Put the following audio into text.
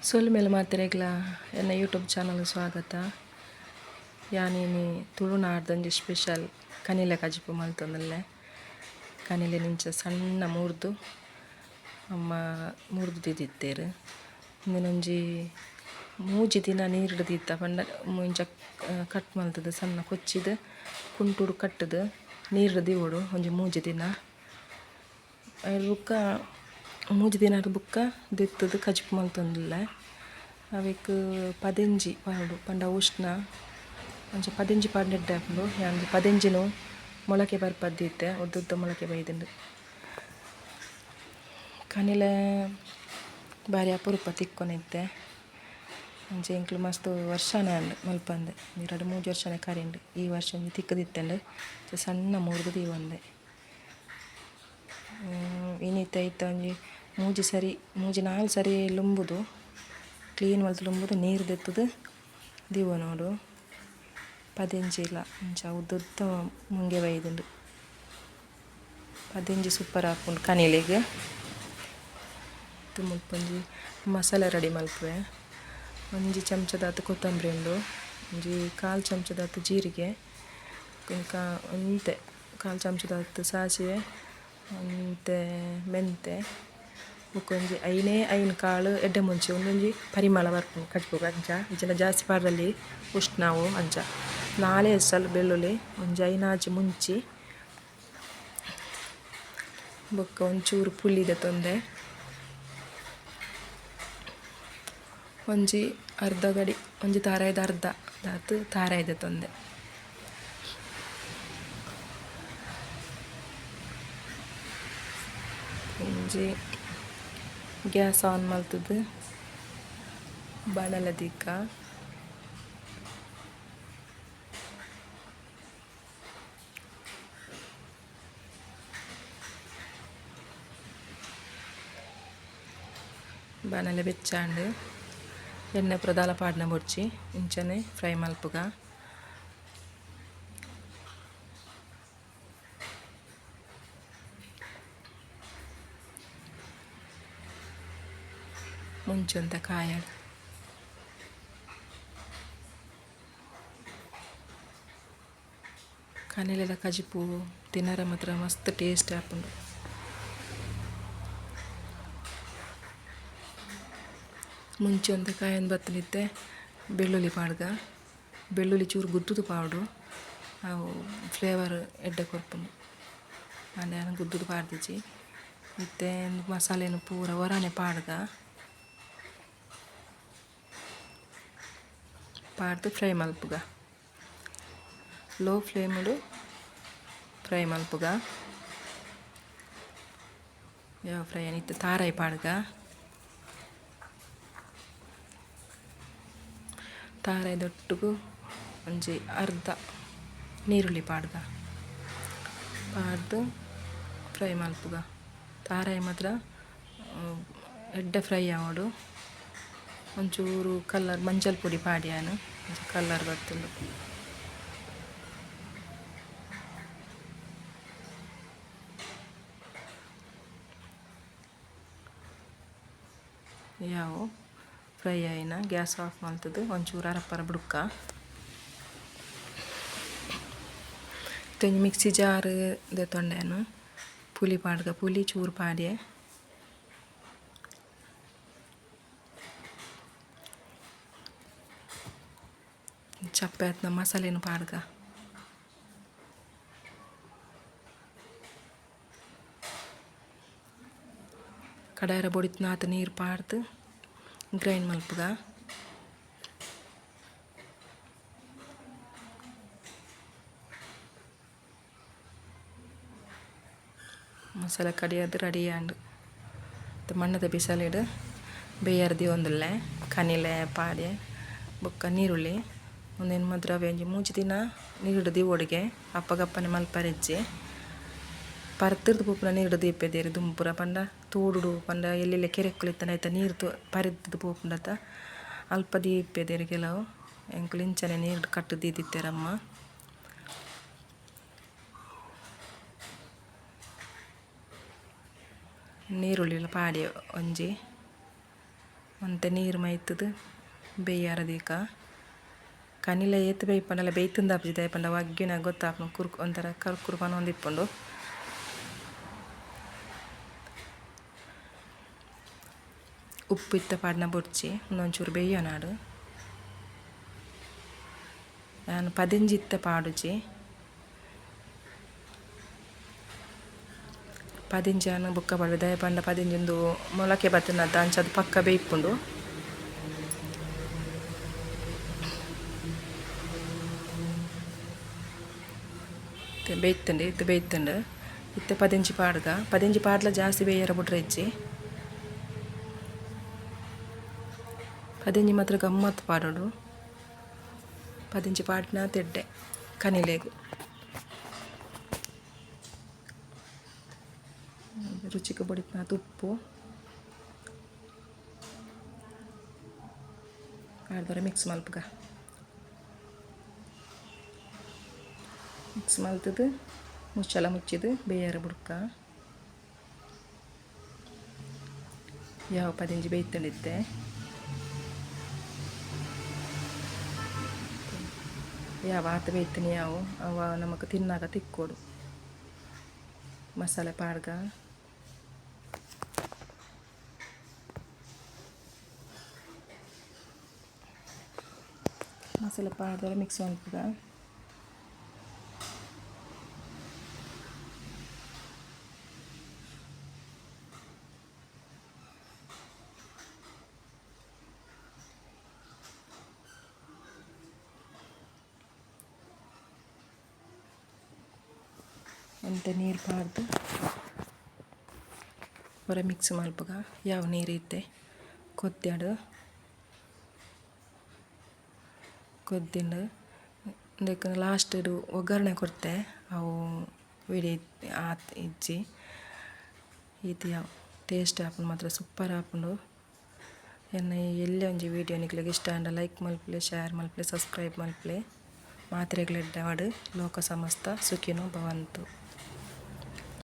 ಸೊಲ್ಮೆಲು ಮಾತೆರೆಗ್ಲಾ ಎನ್ನ ಯೂಟ್ಯೂಬ್ ಚಾನಲ್ ಸ್ವಾಗತ. ಯಾನ್ ಇನಿ ತುಳುನಾಡ್ದೊಂಜಿ ಸ್ಪೆಷಲ್ ಕನಿಲೆ ಕಜಿಪು ಮಲ್ತೊಂದುಲ್ಲೆ. ಕನಿಲೆ ಇಂಚ ಸಣ್ಣ ಮೂರ್ದು ಅಮ್ಮ ಮೂರ್ದು ದೀದಿತ್ತೆರ್. ಉಂದೆನೊಂಜಿ ಮೂಜಿ ದಿನ ನೀರ್ಡ್ ದೀತ ಪಂಡ ಇಂಚ ಕಟ್ ಮಲ್ತುದು ಸಣ್ಣ ಕೊಚ್ಚಿದ್ ಕುಂಟುಡು ಕಟ್ಟುದು ನೀರ್ಡ್ ದೀವೊಡು ಒಂಜಿ ಮೂಜಿ ದಿನ. ಐಡ್ ಬುಕ್ಕ ಮೂಜಿ ದಿನದ ಬುಕ್ಕ ದೆತ್ತುದು ಕಜಿಪು ಮಲ್ತೊಂದುಲ್ಲೆ. ಅವೆಕ್ ಪದೆಂಜಿ ಪಾಡೊಡು ಪಂಡ ಉಷ್ಣ ಅಂಚ ಪದೆಂಜಿ ಪಾಡ್ಂಡ ಎಡ್ಡೆ ಆಪುಂಡು. ಯಾನ್ ಪದೆಂಜಿನ್ ಮೊಳಕೆ ಬರ್ಪದ್ ದೀತೆ ಉದ್ದುದ್ದ ಮೊಳಕೆ ಬೈದುಂಡು. ಕನಿಲೆ ಬಾರಿ ಅಪರೂಪ ತಿಕ್ಕೊನಿತ್ತೆ. ಅಂಚ ಎಂಕ್ಲು ಮಸ್ತ್ ವರ್ಷನೇ ಆಂಡ್ ಮಲ್ಪಂದೆ ರಡ್ಡ್ ಮೂಜಿ ವರ್ಷನೇ ಕರಿಂಡ್. ಈ ವರ್ಷ ಒಂಜಿ ತಿಕ್ಕುದಿತ್ತ್ಂಡ್ ಸಣ್ಣ ಮೂರ್ದು ದೀವೊಂದೆ. ಇನಿತ ಐತ ಒಂಜಿ ಮೂಜಿ ಸರಿ ಮೂಜಿ ನಾಲ್ ಸರಿ ಲುಂಬುದು ಕ್ಲೀನ್ ಮಲ್ತ್ ಲುಂಬುದು ನೀರ್ ದೆತ್ತುದು ದೀವೊನೊಡು. ಪದೆಂಜಿಲ ಇಂಚ ಉದ್ದುದ್ದ ಮುಂಗೆ ಬೈದುಂಡು. ಪದೆಂಜಿ ಸೂಪರ್ ಆಪುಂಡು ಕನಿಲೆಗ್. ಮುಲ್ಪ ಒಂಜಿ ಮಸಾಲೆ ರೆಡಿ ಮಲ್ಪುವೆ. ಒಂಜಿ ಚಮಚದಾತ್ ಕೊತ್ತಂಬರಿ ಉಂಡು, ಒಂಜಿ ಕಾಲ್ ಚಮಚದಾತ್ ಜೀರಿಗೆ, ಒಂತೆ ಕಾಲ್ ಚಮಚದಾತ್ ಸಾಸಿವೆ, ಒಂತೆ ಮೆಂತೆ, ಬೊಕ ಒಂಜಿ ಐನೇ ಐನ್ ಕಾಳು ಎಡ್ಡೆ ಮುಂಚಿ ಉಂದೊಂಜಿ ಪರಿಮಳ ಬರ್ಪುಂಡು ಕಜಿಪುಗ್ ಅಂಚ ಇಜ್ಜಿಂಡ ಜಾಸ್ತಿ ಪಾಡ್ರಲ್ಲಿ ಉಷ್ಣ ಅವು ಅಂಚ. ನಾಲೆ ಎಸಲ್ ಬೆಳ್ಳುಳ್ಳಿ, ಒಂಜಿ ಐನಾಜಿ ಮುಂಚಿ, ಬೊಕ ಒಂಚೂರು ಪುಳಿ ದೆತ್ತೊಂದೆ, ಒಂಜಿ ಅರ್ಧ ಗಡಿ ಒಂಜಿ ತಾರಾಯಿದ ಅರ್ಧ ದಾತ್ ತಾರಾಯಿ ದೆತ್ತೊಂದೆ. ಒಂಜಿ ಗ್ಯಾಸ್ ಆನ್ ಮಲ್ತುದು ಬಾಣಲೆ ದೀಕ. ಬಾಣಲೆ ಬೆಚ್ಚಾಂಡ್ ಎಣ್ಣೆ ಪೂರ ದಾಲ ಪಾಡ್ನ ಬೊರ್ಚಿ ಇಂಚನೆ ಫ್ರೈ ಮಲ್ಪುಗ. ಮುಂಚಿ ಒಂತೆ ಕಾಯಡ್. ಕನಿಲೆದ ಕಜಿಪು ತಿನರೆ ಮಾತ್ರ ಮಸ್ತ್ ಟೇಸ್ಟ್ ಆಪುಂಡು. ಮುಂಚಿ ಒಂತೆ ಕಾಯೊಂದು ಬತ್ತುಂಡು ಇತ್ತೆ ಬೆಳ್ಳುಳ್ಳಿ ಪಾಡ್ಗ. ಬೆಳ್ಳುಳ್ಳಿ ಚೂರು ಗುದ್ದುದು ಪಾಡೊಡು ಅವು ಫ್ಲೇವರ್ ಎಡ್ಡೆ ಕೊರ್ಪುಂಡು. ಆಂಡ ಯಾನ್ ಗುದ್ದುದು ಪಾಡ್ದಿಜಿ. ಇತ್ತೆ ಮಸಾಲೆನ್ ಪೂರ ಒರಾನೆ ಪಾಡ್ಗ. ಪಾಡ್ದ್ ಫ್ರೈ ಮಲ್ಪುಗ. ಲೋ ಫ್ಲೇಮ್ಡ್ ಫ್ರೈ ಮಲ್ಪುಗ. ಫ್ರೈ ಇತ್ತೆ ತಾರಾಯಿ ಪಾಡ್ಗ. ತಾರಾಯಿದೊಟ್ಟುಗು ಒಂಜಿ ಅರ್ಧ ನೀರುಳ್ಳಿ ಪಾಡ್ಗ. ಪಾಡ್ದ್ ಫ್ರೈ ಮಲ್ಪುಗ. ತಾರಾಯಿ ಮಾತ್ರ ಎಡ್ಡೆ ಫ್ರೈ ಆವೊಡು. ಒಂಚೂರು ಕಲರ್ ಮಂಜಲ್ ಪೊಡಿ ಪಾಡ್ಯಾನ್ ಒಂಜಿ ಕಲರ್ ಬತ್ತುಂಡು. ಯಾವು ಫ್ರೈ ಆಯಿನ ಗ್ಯಾಸ್ ಆಫ್ ಮಲ್ತುದು ಒಂಚೂರು ಅರಪರ ಬುಡ್ಕ. ಇತ್ತೆ ಒಂಜಿ ಮಿಕ್ಸಿ ಜಾರ್ ದೆತ್ತೊಂಡೆ ಯಾನ್ ಪುಲಿ ಪಾಡ್ಗ ಪುಲಿ ಚೂರು ಪಾಡ್ಯೆ. ಚಪ್ಪೆ ಆತ್ನ ಮಸಾಲೆನ್ ಪಾಡ್ಗ. ಕಡಾರ ಬೊಡಿತ್ನಾತ್ ನೀರ್ ಪಾಡ್ದ್ ಗ್ರೈಂಡ್ ಮಲ್ಪುಗ. ಮಸಾಲೆ ಕಡಿಯಾದ್ ರೆಡಿ ಆಂಡ್. ಮಣ್ಣುದ ಬಿಸಲೆಡ್ ಬೇಯರೆ ದೀವೊಂದುಲ್ಲೆ ಕನಿಲೆ ಪಾಡ್ಯೆ ಬೊಕ್ಕ ನೀರುಳ್ಳಿ ಉಂದೆನ್ ಮಾತ್ರ ಒಂಜಿ ಮೂಜಿ ದಿನ ನೀರ್ಡ್ ದೀವೊಡುಗೆ ಅಪ್ಪಗಪ್ಪನೆ ಮಲ್ಪರೆ ಇಜ್ಜಿ. ಪರ್ತಿರ್ದ್ ಪೋಪುನ ನೀರ್ಡ್ ದೀಪೆದೆರ್ ದುಂಬು ಪೂರ ಪಂಡ ತೋಡುಡು ಪಂಡ ಎಲ್ಲೆಲ್ಲೆ ಕೆರೆಕ್ಕುಲು ಇತ್ತ್ಂಡ ಐತ ನೀರ್ ಪರಿತ್ದ್ ಪೋಪುಂಡತ ಅಲ್ಪ ದೀಪೆದೆರ್ ಕೆಲವು ಎಂಕುಲು ಇಂಚನೆ ನೀರ್ಡ್ ಕಟ್ಟ್ ದೀದಿತ್ತೆರ್ ಅಮ್ಮ. ನೀರುಳ್ಳಿಲ ಪಾಡ್ಯೆ ಒಂಜಿ. ಒಂತೆ ನೀರು ಮೈತುದು ಬೇಯಾರ ದೀಕ. ಕನಿಲೆ ಏತ್ ಬೇಯ್ಪಂಡಲ ಬೇಯ್ತುಂದಾಪುಜಿ ದಾಯೆ ಪಂಡ ವಗ್ಗಿನ ಗೊತ್ತಾಪುಂಡು ಕುರ್ಕು ಒಂಥರ ಕರ್ಕುರು ಪನೊಂದಿಪ್ಪುಂಡು. ಉಪ್ಪು ಇತ್ತ ಪಾಡ್ನ ಬೊಡ್ಚಿ ಉಂದೊಂಚೂರು ಬೇಯ್ಯೊನಾಡು. ಯಾನ್ ಪದಿಂಜಿ ಇತ್ತೆ ಪಾಡುಜಿ. ಪದಿಂಜಿ ಯಾನ್ ಬೊಕ್ಕ ಪಾಡುವೆ ದಾಯೆ ಪಂಡ ಪದಿಂಜಿ ಉಂದು ಮೊಳಕೆ ಬತ್ತಿನತ ಅಂಚಾದ್ ಪಕ್ಕ ಬೇಯ್ಪುಂಡು. ಇತ್ತೆ ಬೇಯ್ತುಂಡು ಇತ್ತೆ ಬೇಯ್ತುಂಡು ಇತ್ತೆ ಪದಿಂಜಿ ಪಾಡ್ಗ ಪದಿಂಜಿ ಪಾಡ್ಲ ಜಾಸ್ತಿ ಬೇಯರ ಬುಡ್ರೆ ಇಜ್ಜಿ. ಪದಿಂಜಿ ಮಾತ್ರ ಗಮ್ಮತ್ ಪಾಡೊಡು. ಪದಿಂಜಿ ಪಾಡ್ನ ಎಡ್ಡೆ ಕನಿಲೆಗ್. ರುಚಿಕ್ ಬೊಡಿತ್ತಿನಾತ್ ಉಪ್ಪು ಪಾಡ್ದೊರ ಮಿಕ್ಸ್ ಮಲ್ಪುಗ. ಮಿಕ್ಸ್ ಮಲ್ತುದು ಮುಚ್ಚಳ ಮುಚ್ಚಿದ್ ಬೇಯರೆ ಬುಡ್ಕ. ಯಾವ ಪದಿಂಜಿ ಬೇಯ್ತುಂಡು ಇತ್ತೆ. ಯಾವ ಆತ್ ಬೇಯ್ತುಂಡು ಯಾವು ಅವ ನಮಕ್ ತಿನ್ನಗ ತಿಕ್ಕೊಡು. ಮಸಾಲೆ ಪಾಡ್ಗ. ಮಸಾಲೆ ಪಾಡ್ದೊರ ಮಿಕ್ಸ್ ಮಲ್ಪುಗ. ಒಂತೆ ನೀರು ಪಾಡ್ದ್ ಪೂರ ಮಿಕ್ಸ್ ಮಲ್ಪುಗ ಯಾವು ನೀರು ಇತ್ತೆ ಕೊದ್ಯಡ್ ಕೊದ್ದಿಂಡ್ ಉಂದೆಕ್ ಲಾಸ್ಟ್ ಡ್ ಒಗ್ಗರಣೆ ಕೊರ್ತೆ ಅವು ವೀಡಿಯೋ ಆತ್ ಇಜ್ಜಿ ಈತ್ ಯಾವು ಟೇಸ್ಟ್ ಆಪುಂಡು ಮಾತ್ರ ಸೂಪರ್ ಆಪುಂಡು. ಎನ್ನ ಈ ಎಲ್ಯ ಒಂಜಿ ವೀಡಿಯೋ ನಿಕ್ಲೆಗ್ ಇಷ್ಟ ಆಂಡ ಲೈಕ್ ಮಲ್ಪುಲೆ ಶೇರ್ ಮಲ್ಪುಲೆ ಸಬ್ಸ್ಕ್ರೈಬ್ ಮಲ್ಪುಲೆ. ಮಾತೆರೆಗ್ಲ ಎಡ್ಡೆ ಆವಡ್ ಲೋಕ ಸಮಸ್ತ ಸುಖಿನೋ ಭವಂತು.